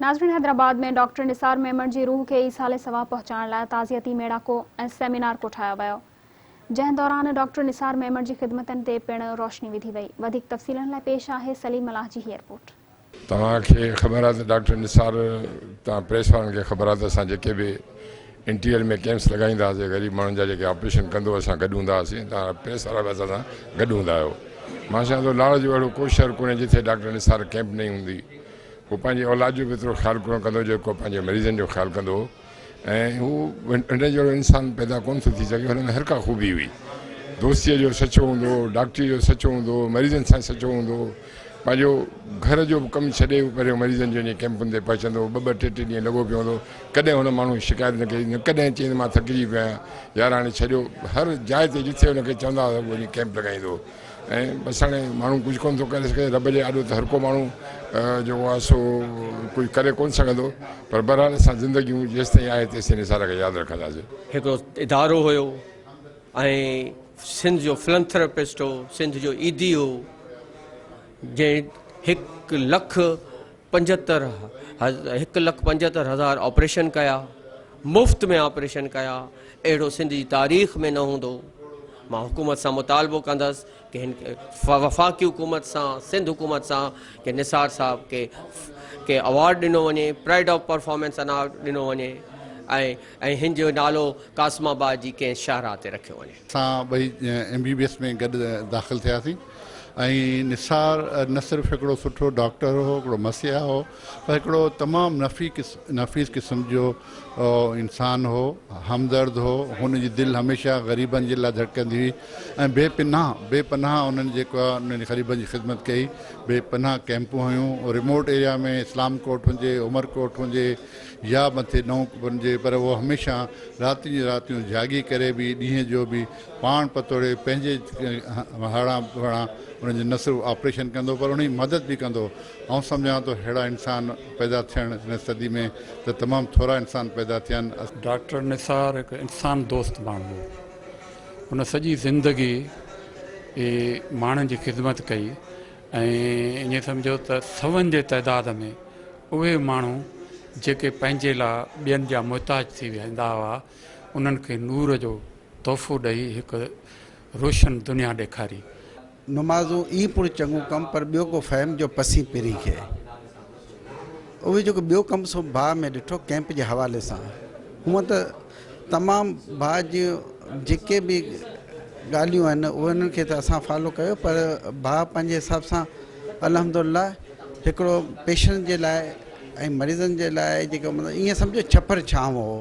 ناظرين حيدرآباد ۾ ڊاڪٽر نثار ميمڻ جي روح کي ايصال ثواب پهچائڻ لاء تعزيتي ميڙاڪو ۽ سيمينار ڪوٺايو ويو جنهن دوران ڊاڪٽر نثار ميمڻ جي خدمتن تي پڻ روشني وڌي وئي وڌيڪ تفصيلن لاء پيش آهي سليم ملاح جي هي رپورٽ. توهان کي خبر آهي ته ڊاڪٽر نثار توهان پريس وارن کي خبر آهي ته اسان جيڪي به انٽيريئر ۾ ڪيمپس لڳائيندا هئاسين غريب ماڻهن جا جيڪي آپريشن ڪندو اسان گڏ هوندا هئاسين توهان پريس وارا به اسان سان گڏ هوندا آهيو مان چوان ٿو لاڙ جو اهڙو ڪو شهر ڪونهي جتي ڊاڪٽر نثار ڪيمپ نه هوندي هو پنهنجي اولاد جو به ايترو خيال ڪونه ڪندو هو جيڪو پنهنجي مريضن جو خيال ڪندو هو ۽ هو هن جهڙو انسان پيدا ڪونه ٿو ٿي سگهي هن ۾ هر ڪا خوبي هئي دوستيء جو سچو هوندو هو ڊاڪٽريء جو سچو هوندو هو مريضن سان سچو هوندو هو پنهنجو گهر جو به ڪم ڇڏي هو پهريون مريضن جي وڃي ڪئمپن تي پهچندو هو ٻه ٻه ٽي ٽي ڏينهن لڳو پيو هوندو هو ڪڏهن هن ماڻهو شڪايت نه ڪئي نه ڪڏهن چيائين ته مان ٿڪجي پيو آهيان يار هاڻي ڇڏيو هر جاء تي جتي هن کي چوندا هئا وڃي ڪئمپ لڳائيندو هو ۽ بس هاڻي ماڻهو ڪجهه ڪونه ٿو ڪري سگهي رب جي آڏو ته هر ڪو ماڻهو جيڪو آهي سو ڪجهه ڪري ڪونه سگهندو پر بهرحال اسان زندگيون جيستائين آهي تيستائين نثار کي ياد رکنداسين. هڪڙو ادارو هيو ۽ سنڌ جو فلنٿراپسٽ هو، سنڌ جو ايڌي هو، جنهن هڪ لک 75 هڪ لک 75 هزار آپريشن ڪيا، مفت ۾ آپريشن ڪيا، اهڙو سنڌ جي تاريخ ۾ نه هوندو. مان حڪومت سان مطالبو ڪندس ڪي هن وفاقي حڪومت سان سنڌ حڪومت سان ڪي نثار صاحب کي کي اوارڊ ڏنو وڃي، پرائيڊ آف پرفارمنس انارڊ ڏنو وڃي ۽ ۽ هن جو نالو قاسم آباد جي ڪنهن شاهراهه تي رکيو وڃي. اسان ٻئي ايم بي بي ايس ۾ گڏ داخل ٿياسين ۽ نثار نه صرف هڪڙو سٺو ڊاڪٽر هو، هڪڙو مسيحا هو پر هڪڙو تمام نفيس قسم جو انسان هو، همدرد هو، هن جي دل هميشه غريبن جي لاء ڌڙڪندي هئي ۽ بي پناهه بي پناهه انهن جيڪو آهي انهن غريبن جي خدمت ڪئي، بي پناهه ڪئمپون هيون ريموٽ ايريا ۾ اسلام ڪوٽ هجي، عمر ڪوٽ هجي يا مٿي نئون هجي پر اهو هميشه راتين جون راتيون جاڳي ڪري به ڏينهن جو به پاڻ پتوڙي پنهنجي هڙان وڙان انهن جو نه صرف آپريشن ڪندو پر انهن جي مدد به ڪندو. آئون سمجهان ٿو ههڙا انسان پيدا ٿيڻ هن صدي ۾ ته تمام ٿورا انسان پيدا ٿين. ڊاڪٽر نثار هڪ انسان دوست ماڻهو هو. هن سڄي زندگي ماڻهن جي خدمت ڪئي ۽ ائين سمجهو ته سون جي تعداد ۾ اهي ماڻهو جيڪي پنهنجي لاء ٻين جا محتاج ٿي ويندا هئا انهن کي نور جو تحفو ڏئي هڪ روشن دنيا ڏيکاري. نمازون ئي پڻ چڱو ڪم پر ٻيو ڪو فهم جو پسين پرين کي. اهي جيڪو ٻيو ڪم سو باهه ۾ ڏٺو ڪئمپ جي حوالي سان. هونء ته تمام باهه جون جيڪي به ڳالهيون آهن اهي انهن کي ته اسان فالو ڪيو پر باهه پنهنجي حساب سان الحمدلله هڪڙو پيشنٽ جي لاء ۽ مريضن جي لاء جيڪو مطلب ائين سمجهو ڇپر ڇانو هو.